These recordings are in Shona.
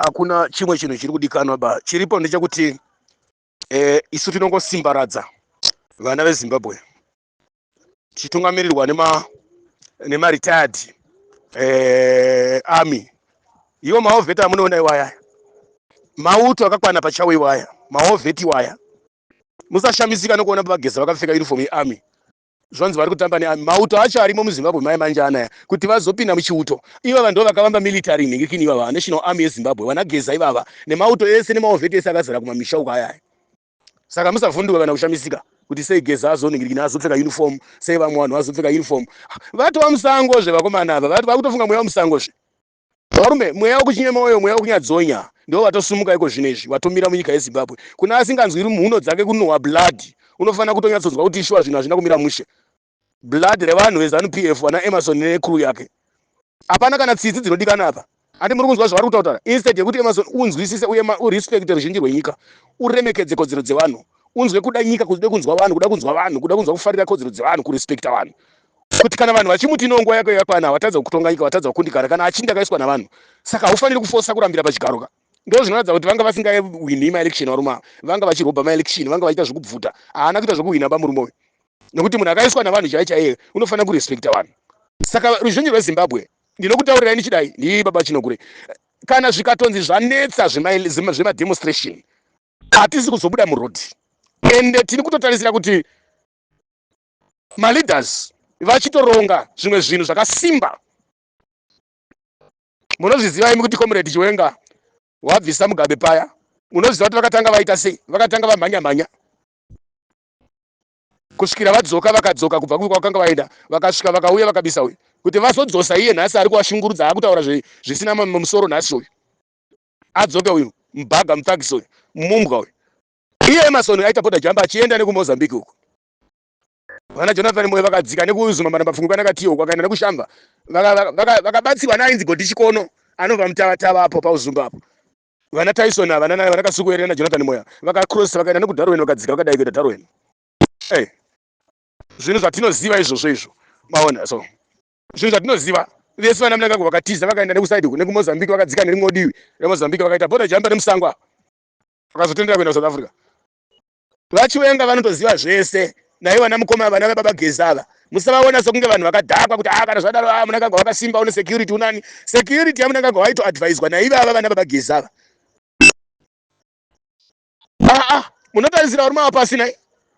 Hakuna chimwe chinhu chiri kudikanwa ba. Chiripo ndechekuti isu tinongosimbaradza vana veZimbabwe tichitungamirirwa nemaretired army. Iwo mawar vet amunoona iwaya, mauto akakwana pachawo iwaya, mawar vet iwaya. Musashamisika nokuona vaGeza vakapfeka uniform yearmy, zvanzi vari kutamba nearmy. Mauto acho arimo muZimbabwe mai manje anaya kuti vazopinda muchiuto. Ivava ndo vakavamba military nhingikini ivava, National Army yeZimbabwe, vanaGeza ivava nemauto ese nemawar vet ese akazara kumamisha uko ayaya. Saka musavhunduka kana kushamisika kuti sei Geza azonhingirikini azopfeka uniform, sei vamwe vanhu vazopfeka uniform. Vatova musango zve vakomana ava, vakutofunga mweya wemusango zve. Varume, mweya wekuchinyema uyo, mweya wekunyadzonya ndo vatosumuka iko zvino izvi, vatomira munyika yeZimbabwe. Kuna asinganzwiri mhuno dzake kunhuhwa blood, unofanira kutonyatsonzwa kuti shuwa zvinhu hazvina kumira mushe. Blood revanhu veZANU PF, vana Emerson necrew yake, hapana kana tsitsi dzinodikana apa. Handi muri kunzwa zvavari kutaura? Instead yekuti Emerson unzwisise uye urespecte ruzhinji rwenyika, uremekedze kodzero dzevanhu, unzwe kuda nyika, kuda kunzwa vanhu, kuda kunzwa vanhu, kuda kunzwa kufarira kodzero dzevanhu, kurespekta vanhu, kuti kana vanhu vachimuti ino nguva yako yakwana, watadza kutonga nyika, watadza kukundikana, kana achinge akaiswa navanhu, saka haufaniri kufosa kurambira pachigaro ka. Ndo zvinoratidza kuti vanga vasingawini maelection. Varume ava vanga vachirobha maelection, vanga vachiita zvekubvuta. Haana kuita zvekuhwina pamurume uyu, nekuti munhu akaiswa navanhu chai chaiye unofanira kurespekta vanhu. Saka ruzhinji rweZimbabwe, ndinokutaurirai ndichidai, ndii baba Chinogure, kana zvikatonzi zvanetsa zvemademonstration, hatisi kuzobuda murodhi. Ende tiri kutotarisira kuti maleaders vachitoronga zvimwe zvinhu zvakasimba. Munozviziva imi kuti Comrade Chiwenga wabvisa Mugabe paya, munoziva kuti vakatanga vaita sei? Vakatanga vamhanya mhanya kusvikira vadzoka. Vakadzoka kubva kwakanga vaenda, vakasvika, vakauya, vakabisa uyu kuti vazodzosa iye nhasi ari kuvashungurudza, akutaura zvisina musoro. Nhasi uyu adzoke uyu mubhaga mupfagisi uyu, mumbwa uyu. Iye Emerson aita border jump achienda nekuMozambique uko. Vana Jonathan Moyo vakadzika nekuZuma, mapfungu kanakatiyo uko, akaenda nekuShamba. Vakabatsirwa naainzi Godi Chikono, anobva Mutavatava apo paUzumba apo. Vana Tyson ava, vana Kasukuwere naJonathan Moyo vakacross, vakaenda nekuDarwin, vakadzika vakadai kuenda Darwin. Hey, zvinhu zvatinoziva izvozvo izvo, maona. So zvinhu zvatinoziva vese, vana Mnangagwa vakatiza, vakaenda nekuside nekuMozambique, vakadzika nerimwe divi reMozambique, vakaita border jump nemusango apa, vakazotendera kuenda kuSouth Africa. VaChiwenga vanotoziva zvese naivo. Vana mukoma, vana vababa Geza ava, musavaona sekunge vanhu vakadhakwa kuti a kana zvadaro a Mnangagwa vakasimba, une security, unani security yaMnangagwa. Vaitoadviswa naivava vana baba Geza ava. Aa, munotarisira varume ava pasina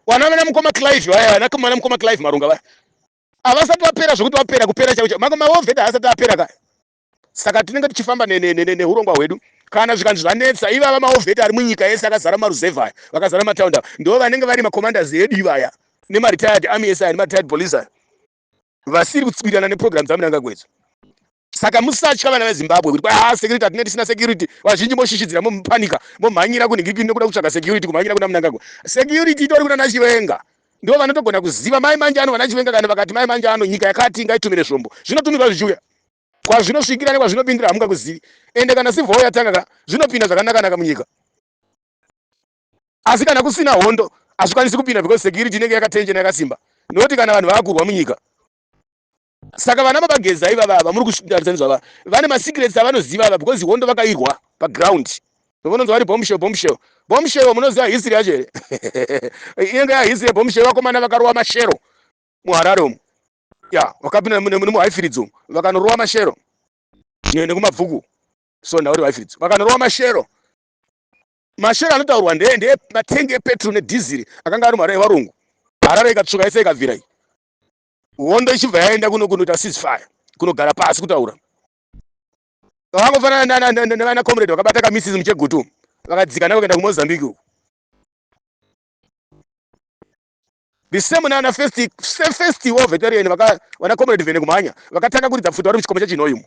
vana vana mukoma Clive vaya, vana mukoma Clive Marunga vaya, havasati vapera zvokuti vapera kupera chaivo chaivo. Mawar vet haasati apera kaya. Saka tinenge tichifamba neurongwa hwedu. Kana zvikanzi zvanetsa, ivava mawar vet ari munyika yese akazara maruzevha aya, vakazara mataundi ava, ndo vanenge vari macommanders edu ivaya, nemaretired army ese aya, nemaretired police aya vasiri kutswirana neprogram dzaMnangagwa idzo. Saka musatya, vana veZimbabwe, kuti a security hatinee tisina security. Vazhinji moshishidzira, momupanika, momhanyira kunhingirikini nekuda kutsvaga security, kumhanyira kuna Mnangagwa. Security itori kuna naChiwenga, ndo vanotogona kuziva mai manje ano. Vana Chiwenga kana vakati mai manje ano nyika yakati ngaitumire zvombo, zvinotumirwa zvichiuya. Kwazvinosvikira nekwazvinopindira hamungakuzivi. Ende kana civil war yatanga ka, zvinopinda zvakanakanaka munyika, asi kana kusina hondo hazvikwanisi kupinda, because security inenge yakatenjena, yakasimba, nokuti kana vanhu vaakurwa munyika. Saka vana baba Geza ivava ava muri kutarisa nezvava, vane masecrets avanoziva ava, because hondo vakairwa paground. Vanonzi vari bombshell, bombshell, bombshell. Munoziva history yacho here? Inenge yahistory yebombshell. Vakomana vakarova mashero muHarare umu, ya vakapinda nemuHighfields umu, vakanorova mashero nekuMabvuku. So ndauri Highfields, vakanorova mashero. Mashero anotaurwa ndeye matengi epetrol nedhiziri akanga ari muHarare evarungu. Harare ikatsvuka yese, ikabvira iyi hondo ichibva yaenda kuno kunoita ceasefire, kunogara pasi kutaura. Vangofanana nevana comrade vakabata kamisisi muChegutu, vakadzika navo kuenda kuMozambique uku. The same nana first war veteran, vana Comrade Vene kumhanya, vakatanga kuridza pfuti vari muchikomo cheChinhoyi umu.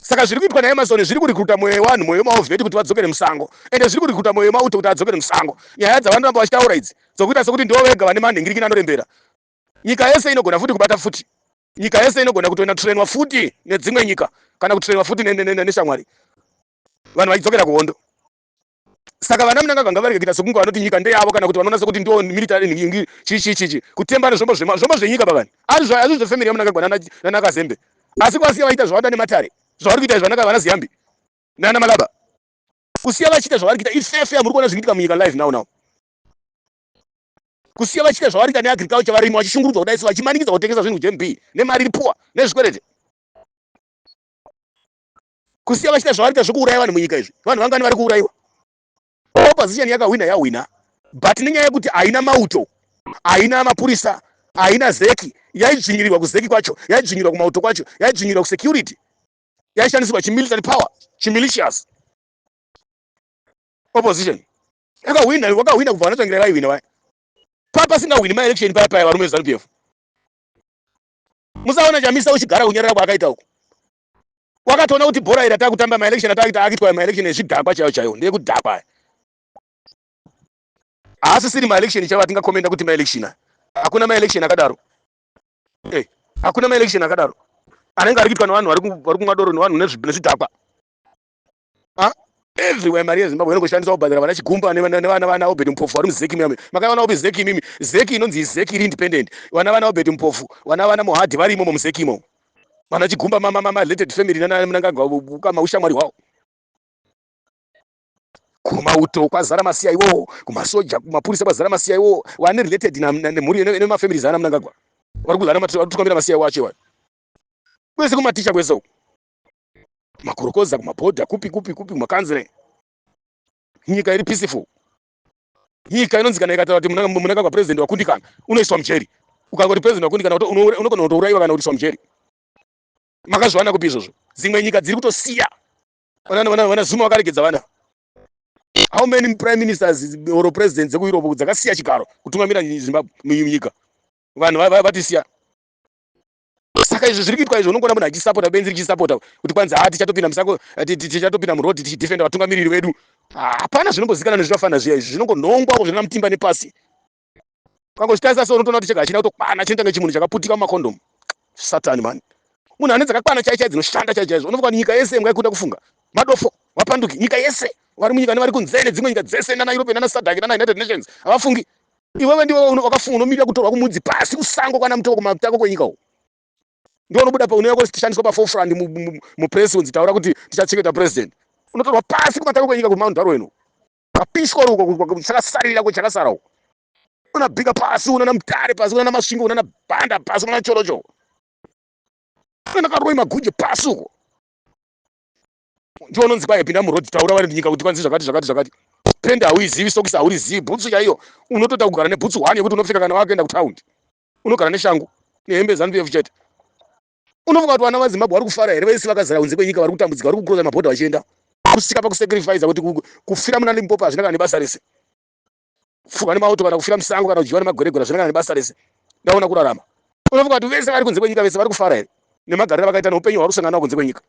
Saka zviri kuitwa naEmerson zviri kurecruita mwoyo wevanhu, mwoyo wemawar vet kuti vadzokere musango, ende zviri kurecruita mwoyo wemauto kuti adzokere musango. Nyaya dzavanoramba vachitaura idzi dzokuita sekuti ndo vega vane manhingirikini anorembera, nyika yese inogona futi kubata futi. Nyika yese inogona kutoenda kutrainwa futi nedzimwe nyika, kana kutrainwa futi neshamwari, vanhu vachidzokera kuhondo. Saka vana Mnangagwa ngavarege kuita sekunge vanoti nyika ndeyavo, kana kuti vanoona sekuti ndo military chichi chichi, kutemba nezvombo zvombo zvenyika pavani. Azvi zvefamily yaMnangagwa nana Kazembe, asi kwasiya vaita zvavada nematare, zvavari kuita izvi vana Ziyambi nana Malaba. Kusiya vachiita zvavari kuita ifefe yamuri kuona zvikuitika munyika live now now. Kusiya vachiita zvavari kuita neagriculture, varimi vachishungurudzwa kudai so, vachimanikidzwa kutengesa zvinhu kuGMB nemari iri puwa nezvikwereti. Kusiya vachiita zvavari kuita zvekuuraya vanhu munyika izvi, vanhu vangani vari kuurayiwa? Opposition yakahwina, yahwina, but nenyaya yekuti haina mauto, haina mapurisa, haina ZEC, yaidzvinyirirwa kuZEC kwacho, yaidzvinyirirwa kumauto kwacho, yaidzvinyirirwa kusecurity, yaishandisirwa chimilitary power, chimilitias. Opposition yakahwina, wakahwina kubva vanaTsvangirai vaihwina vaya. Papasingahwini maelection paya paya, varume veZANU PF, musaona Chamisa uchigara kunyarara kwaakaita uku. Wakatoona kuti bhora iri ratakutamba, maelection atakuita akuitwa maelection ezvidhakwa chaiwo chaiwo, ndeyekudhakwa. Haasisiri maelection chaiwo atingakomenda kuti maelection. Hakuna maelection akadaro. Hakuna maelection akadaro anenge ari kuitwa nevanhu vari kumwa doro, nevanhu nezvidhakwa. Everywhere mari yeZimbabwe inongoshandiswa kubhadhara vana Chigumba nevana vana Obert Mpofu vari muZEC. Mimi makaiona upi ZEC imimi? ZEC inonzi ZEC iri independent. Vana vana Obert Mpofu, vana vana Mohadi varimo muZEC imomo. Vana Chigumba, marelated family nanaMnangagwa, ukama ushamwari hwavo. Kumauto kwazara masiya iwowo, kumasoja, kumapurisa kwazara masiya iwowo, vane related nemhuri nemafamilies ana Mnangagwa vari kuzara, vari kutungamira masiya iwo acho iwayo. Kwese kumaticha, kwese uko, makorokoza, kumabhodha, kupi kupi kupi, kumakanzure. Nyika iri peaceful, nyika inonzi kana ikataura kuti Mnangagwa president wakundikana, unoiswa mujeri. Ukangoti president wakundikana, unogona kutourayiwa kana kuiswa mujeri. Makazviwana kupi izvozvo? Dzimwe nyika dziri kutosiya vana Zuma vakaregedza vana. How many prime ministers or presidents dzekuEurope dzakasiya chigaro kutungamira Zimbabwe, munyika vanhu vatisiya? Saka izvi zviri kuitwa izvo, unongoona munhu achisapota benzi, richisapota kuti kwanzi, ha, tichatopinda musako, tichatopinda murodhi tichidefenda vatungamiriri vedu. Hapana zvinombozikanwa nezvinofanira zviya izvi, zvinongonhongwa zvina mutimba nepasi. Kangozvitarisa so, unotoona kuti chega hachina kutokwana, chinoita kunge chimunhu chakaputika mumakondomu. Satani mani, munhu ane dzakakwana chai chai, dzinoshanda chai chaizvo. Unofunga kuti nyika yese mungaikunda kufunga madofo vapanduki? Nyika yese vari munyika nevari kunze nedzimwe nyika dzese, nana Europe, nana SADC, nana United Nations, havafungi. Iwewe ndiwe wakafunga, unomirira kutorwa kumudzi pasi kusango kwana mutoko, kumatako kwenyika uko, ndiwo unobuda pa unouya kushandiswa paforefront mupress, unzi taura kuti tichachengeta president. Unotorwa pasi kumatako kwenyika, kuMount Darwin kapiswa uko, chakasarira ko chakasara uko. Unabhika pasi, unana Mutare pasi, unana Masvingo, unana Banda pasi, unana Chorocho, unana Karoi Magunje pasi uko, ndiwo unonzi kwai pinda murodhi, taura vari nyika kuti kwanzi zvakati zvakati zvakati. Pende hauizivi, sokisi haurizivi, bhutsu chaiyo unotoita kugara nebhutsu one yekuti unopfeka kana wakuenda kutaundi, unogara neshangu nehembe ZANU PF chete. Unofunga kuti vana vaZimbabwe vari kufara here, vese vakazara kunze kwenyika, vari kutambudzika, vari kukuroza mabhodha vachienda kusvika pakusacrifice kuti kufira muna Limpopo hazvina kana nebasa rese, kupfurwa nemauto kana kufira musango kana kudyiwa nemagweregwere hazvina kana nebasa rese, ndaona kurarama? Unofunga kuti vese vari kunze kwenyika vese vari kufara here nemagariro avakaita neupenyu hwavari kusangana nawo kunze kwenyika?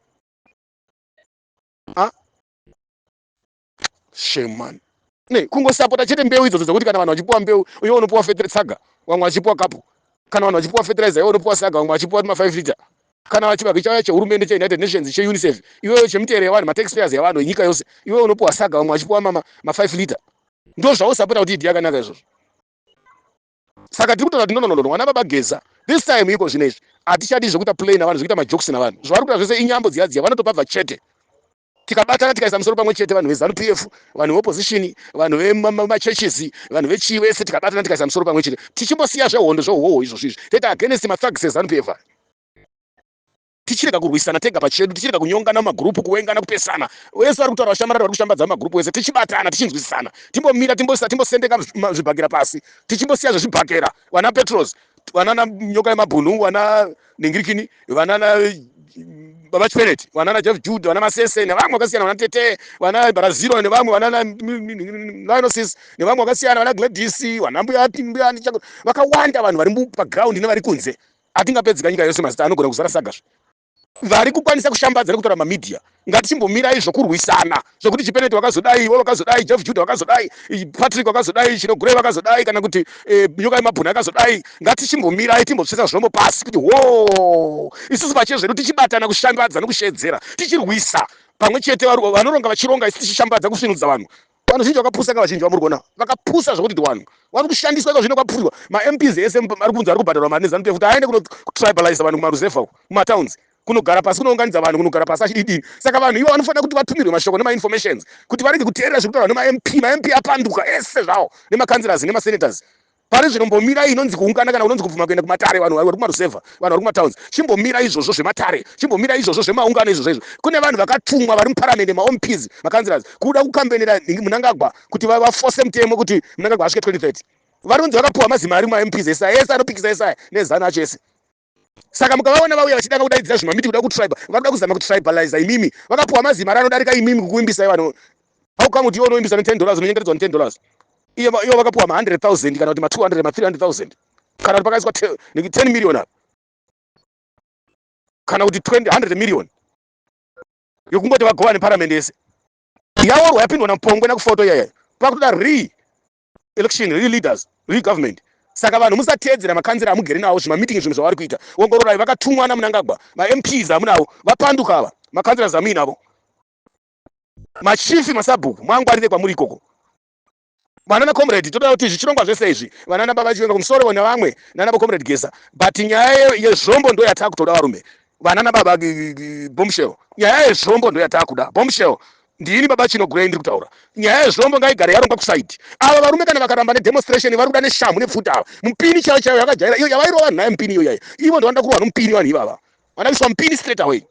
Ah, shame man. Ne kungosapota chete mbeu idzodzo dzekuti kana vanhu vachipuwa mbeu, iwe unopuwa fetere tsaga, vamwe vachipuwa kapu. Kana vanhu vachipuwa fertilizer, iwe unopuwa saga, vamwe vachipuwa ma 5 liter. Kana chibage chauya chehurumende, cheUnited Nations, cheUNICEF, iwewe chemutere yevanhu, mataxpayers yavanhu enyika yose, iwewe unopuwa saga, vamwe vachipuwa ma 5 liter. Ndo zvausapota kuti idhi yakanaka izvozvo? Saka tiri kutaura kuti no, no, no, vana baba Geza, this time iko zvino izvi hatichadi zvekuita play navanhu, zvekuita majokes navanhu. Zvavari kuita zvese inyambo dziya dziya, vanotopabva chete. Tikabatana, tikaisa musoro pamwe chete, vanhu veZANU PF, vanhu veopposition, vanhu vemachurches, vanhu vechii, vese tikabatana, tikaisa musoro pamwe chete, tichimbosiya zvehondo zvehoho izvozvo izvi, toita against mathugs eZANU PF, tichirega kurwisana tega pachedu, tichirega kunyongana mumagurupu, kuwengana, kupesana. Wese vari kutaura vashamarari vari kushambadza mumagurupu wese, tichibatana, tichinzwisisana, timbomira, timbosendeka zvibhakera pasi, tichimbosiya zvezvibhakera. Vana Petros, vanana Nyoka yemabhunu, vana Ningirikini, vanana baba Chipeneti, vanana Jeff Jude, vana Masese nevamwe vakasiyana, vana Tete, vana Baraziro nevamwe, vanana Linosis nevamwe vakasiyana, vana Gladys, vana mbuya mbuya, vakawanda vanhu vari paground nevari kunze. Hatingapedzika nyika yose, mazita anogona kuzara sagazve. Vari kukwanisa kushambadza nekutora mamedia, ngatichimbomirai zvokurwisana zvokuti Chipeneti wakazodai, iwe wakazodai, Jeff Judah wakazodai, Patrick wakazodai, Chinogurei vakazodai, kana kuti Nyoka yemabhunu akazodai. Ngatichimbomirai, timbotsvesa zvombo pasi kuti ho isusu pachezvedu tichibatana kushambadza nekushedzera, tichirwisa pamwe chete. Vanoronga vachironga, isu tichishambadza kusvinudza vanhu. Vanhu zhinji vakapusa ka, vazhinji vamuri kuona vakapusa zvokuti vanhu vari kushandiswa. Iko zvino kwapfurwa maMPs ese ari kunzi ari kubhadharwa mari neZANU PF kuti aende kunotribalize vanhu kumaruzevha, kumatowns. Kunogara pasi, kunounganidza vanhu, kunogara pasi achididini. Saka vanhu ivo vanofanira kuti vatumirwe mashoko nemainformations kuti varege kuteerera zviri kutaurwa nemaMP. MaMP apanduka ese zvawo, nemakanzilors, nemasenators. Pari zvino mbomirai inonzi kuungana kana kunonzi kubvuma kuenda kumatare. Vanhu vari kumaruzevha, vanhu vari kumatowns, chimbomira izvozvo zvematare, chimbomira izvozvo zvemaungano izvozvo izvo. Kune vanhu vakatumwa vari muparamende, maMPs, makanzilors, kuda kukambenera Mnangagwa kuti vafose mutemo kuti Mnangagwa asvike 2030. Vari kunzi vakapuwa mazimari maMPs ese ese anopikisa ese aya nezano acho ese. Saka mukavaona vauya vachidanga kudaidzira zvimamiti, kuda kutribe, vari kuda kuzama kutribaliza imimi. Vakapuwa mazimari anodarika imimi kukuimbisai vanhu. How come kuti iwe unoimbisa ne$10, unonyengeredzwa ne$10, ivo vakapuwa ma100 000 kana kuti ma200, ma300 000, kana kuti pakaiswa 10 million apa, kana kuti 20 100 million yokungoti vagovane paramende yese? Yaorwa, yapindwa napongwe nakufoto iyaya. Pakutoda re election, re leaders, re government. Saka vanhu musateedzera makanzera amugere nawo, zvimameeting, zvinhu zvavari kuita. Ongororai, vakatumwa naMnangagwa. MaMPs amunavo vapanduka ava, makanzera amuinavo, machifi, masabhuku, mwangwarire kwamuri ikoko. Vanana Comrade, toda kuti zvichirongwa zvese izvi, vanana baba Chiwenga kumusoro nevamwe nana Comrade Geza, but nyaya yezvombo ndo yatakutoda, varume. Vanana baba Bombshell, nyaya yezvombo ndo yatakuda. Bombshell, ndini baba Chinogurei ndiri kutaura. Nyaya yezvombo ngaigare yarongwa kusaidi. Ava varume kana vakaramba nedemonstration, vari kuda neshamhu nepfuta ava, mupini chaiyo chaiyo yakajaira iyo yavairova vanhu nayo, mupini iyo yai. Ivo ndo vanoda kurwa nomupini. Vanhu ivava vanoda kuiswa mupini straight away.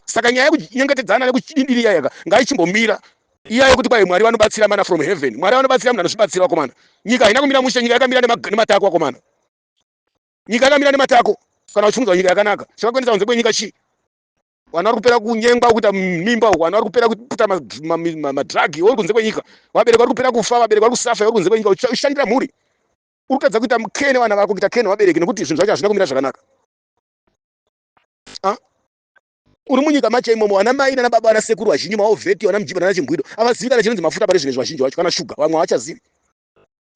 Saka nyaya yekunyengetedzana nekuchidindiri iyayaka ngaichimbomira. Iya yekuti kwai Mwari vanobatsira, mana from heaven, Mwari vanobatsira munhu anozvibatsira. Vakomana, nyika haina kumira mushe. Nyika yakamira nematako, vakomana. Nyika yakamira nematako. Kana uchifunzwa nyika yakanaka, chakakuendesa kunze kwenyika chii? Vanhu vari kupera kunyengwa, kuita mimba uku, vanhu vari kupera kuputa madrugs uri kunze kwenyika, vabereki vari kupera kufa, vabereki vari kusafa uri kunze kwenyika uchishandira mhuri. Uri kutadza kuita care nevana vako, kuita care nevabereki, nekuti zvinhu zvacho hazvina kumira zvakanaka. Ah? Uri munyika macho imomo, vana mai nana baba, vana sekuru vazhinji, mawar vet, vana mujibha nana chimbwido, havazivi kana chinonzi mafuta pari zvinezvi, vazhinji vacho, kana shuga vamwe havachazivi.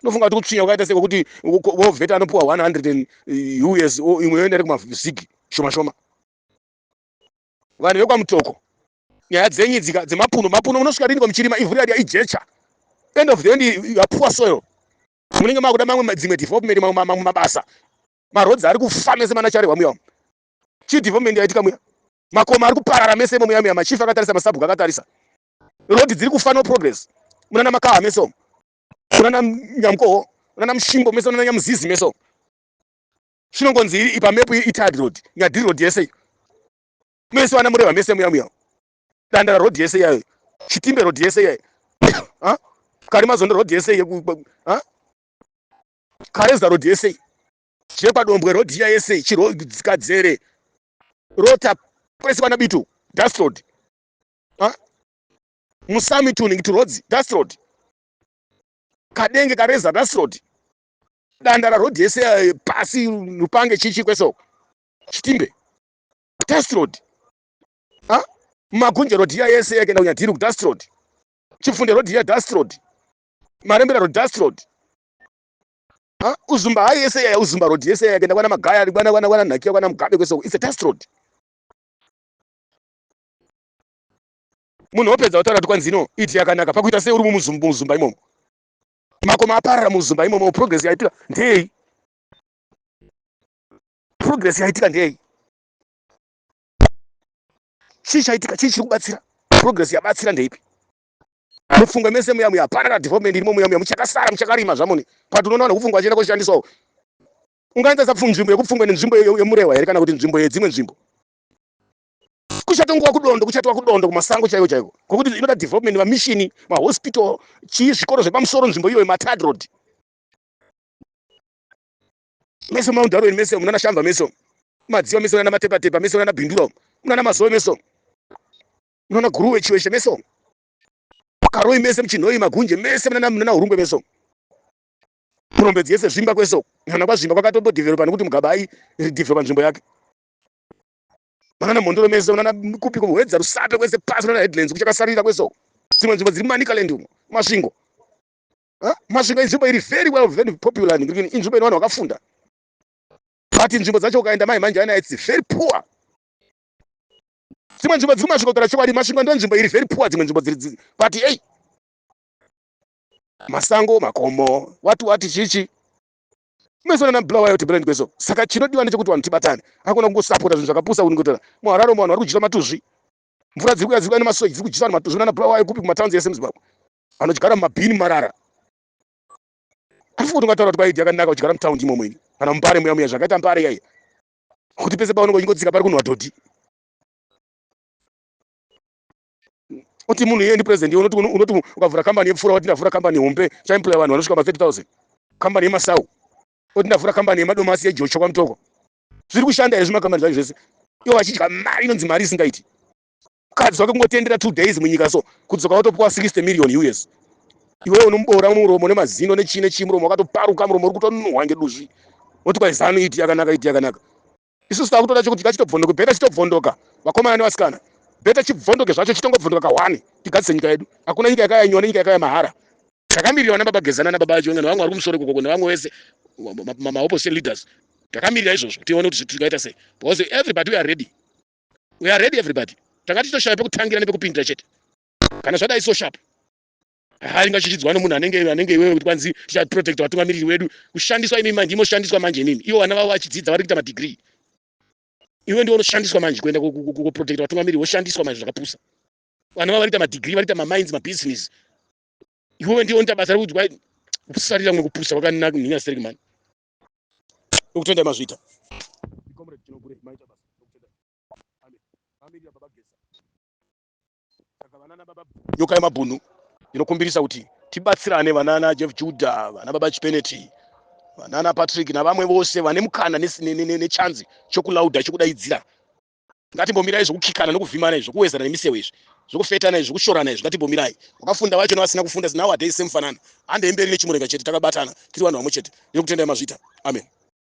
Unofunga kuti kutsvinya kwakaita sei kwekuti war vet anopiwa 100 US, imwe yoenda iri kumazigi shoma shoma? Vanhu vekwaMutoko, nyaya dzenyu dzika dzemapuno mapuno, munosvika rini kwamuchirima ivhu riya ijecha? End of the end, you are poor soil. Munenge makuda mamwe dzimwe development, mamwe mabasa. Maroads ari kufa mese mana Charehwa muya. Chii development yaitika muya? Makoma ari kuparara mese imo muya muya, machief akatarisa, masabhuku akatarisa, road dziri kufa, no progress. Munana Makaha mese umu, munana Nyamukoho, munana Mushimbo mese, munana Nyamuzizi mese umu, chinongonzi ipamepu itarred road. Nyadhiri road yese mese, vana Mureva mese muya muya, Dandara road yese iyayo, Chitimbe road yese iyayo, Karimazondo road yese, Kareza road yese, Chekwadombwe road iya yese, Chikadzere rota kwese, kwana Bitu dust road, Musami tuning to roads, dust road, Kadenge Kareza dust road, Dandara road yese pasi, Lupange, chichi kwese uko, Chitimbe dust road, Magunje road iya yese yakaenda kuNyadhiri dust road, Chifunde road iya dust road, Marembera road dust road, Uzumba hai yese iya, Uzumba road yese iya yakaenda kwana Magaya, kwana Nhakiya, kwana Mugabe kwese uko, it's a dust road. Munhu wopedza kutaura kuti kwanzi ino iti yakanaka pakuita sei? Uri muzumba imomo, makoma aparara muzumba imomo. Progress yaitika ndeyei? Progress yaitika ndeyei? Chii chaitika? Chii chiri kubatsira? Progress yabatsira ndeipi? Mupfungwe mese muya muya hapana kana development irimo muya muya. Muchakasara muchakarima zvamuni, but unoona vanhu kupfungwa vachienda koshandisawo. Ungaenzesa nzvimbo yekupfungwe nenzvimbo yeMurewa here, kana kuti nzvimbo yedzimwe nzvimbo? Kuchatongwa kudondo, kuchatwa kudondo, kumasango chaiko chaiko, kwokuti inoda development, mamishini, mahospital, chii, zvikoro zvepamusoro. Nzvimbo iyoyo, matarred road mese, Mount Darwin mese, munana Shamva mese, Madziwa mese, munana Matepatepa mese, munana Bindura, munana Mazowe mese, munana Guruwe, Chiweshe mese, Karoi mese, Muchinhoi, Magunje mese, munana Hurungwe mese, Murombedzi yese, Zvimba kwese, kana kwaZvimba kwakatombodhevheropa nekuti Mugabe aidevelopa nzvimbo yake. Munana Mhondoro mese, munana kupi, Hwedza, Rusape kwese pasi, munana Headlands kuchakasarira kwese uko, dzimwe nzvimbo dziri Manicaland umo, Masvingo. Masvingo inzvimbo iri very well, very popular, inzvimbo ine vanhu vakafunda, but nzvimbo dzacho ukaenda mai manje ana, it's very poor. Dzimwe nzvimbo dziri Masvingo, kutaura chokwadi, Masvingo ndo nzvimbo iri very poor. Dzimwe nzvimbo dziri, but ei, masango, makomo, wati wati chichi. Meso na Bulawayo kuti brand kweso. Saka chinodiwa ndechekuti vanhu tibatane. Hakuna kungosapota zvinhu zvakapusa kungotora. MuHarare umo vanhu vari kudyiswa matuzvi. Mvura dziri kuuya dziri kuuya nemasoji dziri kudyiswa vanhu matuzvi nana Bulawayo kupi kumatowns ese muZimbabwe. Vanodyara mumabhini marara. Afu kuti ungataura kuti kwaidi yakanaka uchigara mutaundi imomo ini. Kana muMbare muya muya zvakaita Mbare yaiya. Kuti pese paunenge uchingotsika pari kunhuwa dhodhi. Oti munhu iye ndi president unoti unoti ukavhura kambani yepfura wati ndavhura kambani hombe chaemploya vanhu vanosvika ma 30000 kambani yemasau oti ndavhura kambani yemadomasi yejocho kwaMutoko. Zviri kushanda here zvimakambani zvacho zvese? Ivo vachidya mari inonzi mari isingaiti. Mukadzi wake kungotendera 2 days munyika so kudzoka watopuwa 60 million US. Iwewe unomuboora muromo nemazino nechii nechii muromo wakatoparuka muromo uri kutonuhwa ngeduzvi. Woti kwai Zanu iti yakanaka iti yakanaka. Isusu takutoda chekuti ngachitobvondoke better chitobvondoka vakomana nevasikana. Better chibvondoke zvacho chitongobvondoka kahwani tigadzise nyika yedu. Hakuna nyika yakaya nyore nyika yakaya mahara. Takamirira vana baba Geza nana baba Chiwenga nevamwe vari kumusoro ikoko nevamwe vese maopposition leaders. Takamirira izvozvo tione kuti tingaita sei because everybody we are ready. We are ready everybody. Tanga tichitoshaya pekutangira nepekupindira chete. Kana zvadai so sharp. Haa ingachichidzwa nomunhu anenge anenge iwewe kuti kwanzi tichaprotect vatungamiriri wedu. Kushandiswa imi manje imoshandiswa manje imimi. Ivo vana vavo vachidzidza vari kuita madegree. Iwe ndiwe unoshandiswa manje kuenda kuprotect vatungamiriri woshandiswa manje zvakapusa. Vana vavo vari kuita madegree vari kuita mamines mabusiness. Iwewe ndiwe unoita basa rekuti kwai kusarira mwe kupusa kwakanaka nhinya stereki mani. Ndokutenda mazvita. Comrade Chinogure maita basa. Ndokutenda. Amen. Amen baba Geza. Saka vanana baba Nyoka yemabhunu ndinokumbirisa kuti tibatsirane vanana Jeff Judah, vana baba Chipeneti, vanana Patrick navamwe vose vane mukana nechanzi chokulauda chokudaidzira. Ngatimbomirai zvokukikana nokuvhimana izvi, zvokuwezana nemisewe izvi, zvokufetana izvi, zvokushorana izvi, ngatimbomirai. Wakafunda vacho nevasina kufunda nowadays semufanana. Handei mberi nechimurenga chete takabatana tiri vanhu vamwe chete. Ndinokutendai mazvita. Amen.